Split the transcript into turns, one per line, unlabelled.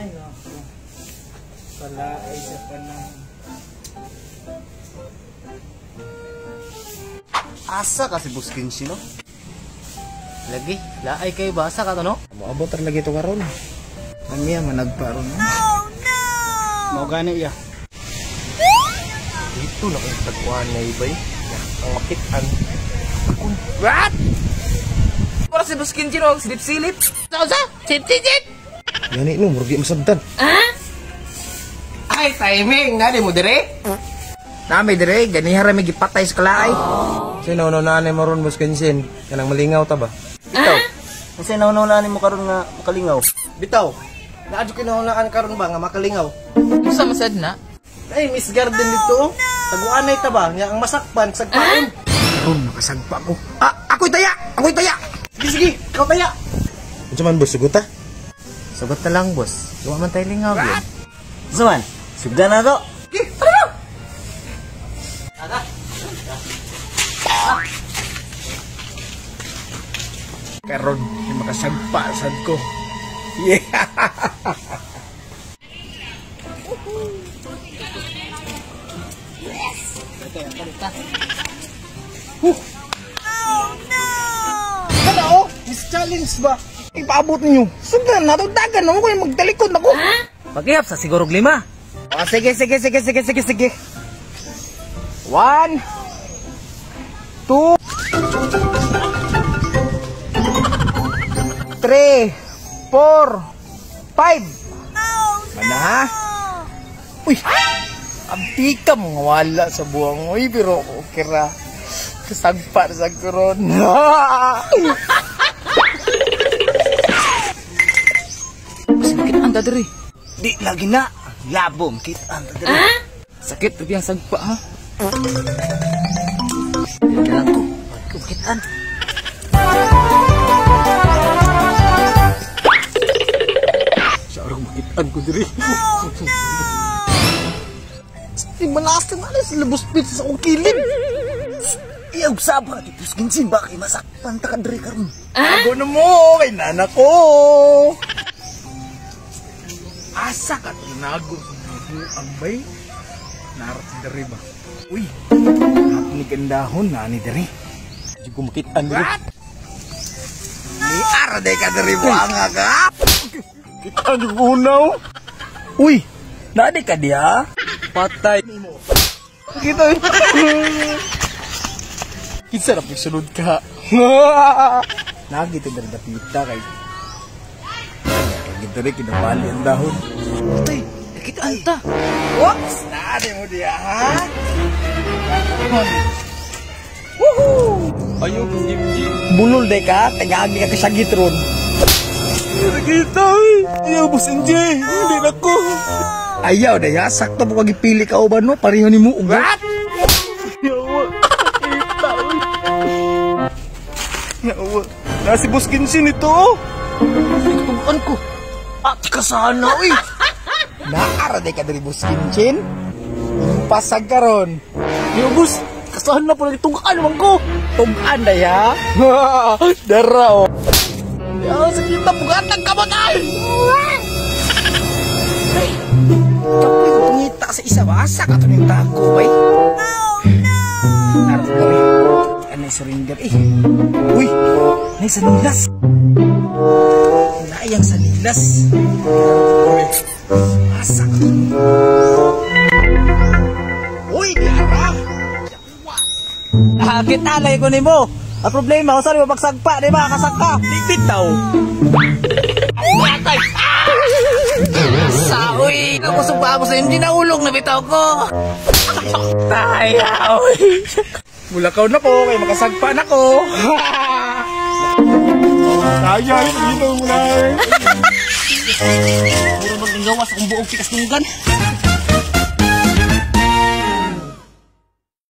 Ay, naku. Palaay sa panahon.
Asa ka si Boss Kenshi, no?
Lagi, laay kayo ba? Asa ka to, no?
Moabot ra lagi to karon. Ang iya managpa ron.
Oh no!
Mao gani iya.
Dito na kong tagkuhan na ibay. Ang makitaan.
What? Wala si Boss Kenshi, no? Silip-silip.
Sa? Sip-sip!
Yani no, murgi masabtan.
Ay, timing! Nani mo dire? Nami dire, ganiha ra may gipatay sa kalaay.
Sino no nanay mo ron Boss Kenshin? Kanang malingaw ta ba?
Bitaw. Kasi nauna-unaan mo karon nga makalingaw.
Bitaw. Naadyo kinahunaan karon ba nga makalingaw?
Usa masad na?
Ay, Miss Garden dito. Oh. Taguanay ta ba? Nga ang masakpan, sagpaon.
Karon makasagpa ko. Ah, ako'y taya! Ako'y taya! Sige, sige, ikaw taya!
Unsa man boss, sugot ta?
Sugot na lang, boss. Gawa man tayo lingaw, yun. Unsa man? Sugdan na to.
Sige, tara! Karon, makasagpa sad ko. Yeah! Huh.
Oh no!
Kada oh, Miss Challenge ba? Ipaabot ninyo. Sugdan na to, dagan na mo kayo magtalikod ako.
Pag-ihap sa sigurog lima.
Oh, sige, sige, sige, sige, sige, sige. 1, 2, 3, 4, 5.
Oh
Mana ha? Uy! Abdi ka mga wala sa buwang. Uy, pero okay ra. Kasagpa sa karon.
Mas makita ang dadiri.
Di lagi na. Labo, makita ang dadiri.
Sakit tapi ang sagpa ha.
Dili lang ko. Makitaan.
Sa orang makitaan ko diri. Di malasan na sa labos pit sa akong kilid.
Iyaw saba, di Boss Kenshin ba kay masakpan ta ka diri karon.
Ako na mo, kay nana ko. Asa ka tinago ang bay? Narat si diri ba? Uy, ni gandahon na ni diri.
Di ko makitaan diri.
Ni arde ka diri buanga ka.
Kita ang unaw.
Uy, naadi ka diha?
Patay.
Kita. Kinsa na pagsulod ka. Nagito diri dapita kay. Kay diri kinabali ang dahon.
Tay, nakita ta.
Whoops! Naadi mo diha, ha? Woohoo!
Ayaw kong jim-jim.
Bulol day ka, tagagi ka kasagit ron.
Nakita oy. Ayaw Boss NJ. Hindi na ko.
Ayaw day ha, sakto mo kag gipili ka uban no, pareho nimo ug. What?
Yawa. Nakita oy. Yawa. Na si Boss Kenshin ito. Oh.
Tuguan ko. At kasana oy.
Naara day ka diri Boss Kinchin. Pasag karon.
Yo boss, kasahan na pala tugaan man ko.
Tugan day ha. Dara oh. Ya, sige ta bugatag kamot ay. Ay. Kapoy ko pangita sa isa ba? Asa ka to ning tago bay?
Oh no!
Tara diri. Anay surrender eh. Uy, nay sanilas. Naayang sanilas. Asa ka? Uy, diara.
Ah, kita lagi ko nimo. Ang problema, usa mo pagsagpa, di ba? Kasagpa.
Bitaw.
Atay. Sa uy, nakusog pa ako sa hindi nahulog na bitaw ko.
Taya, oy. Mulakaw na ko, kay makasagpa na ko.
Kaya, ito mo na.
Mura maging gawas akong buong pikas tunggan.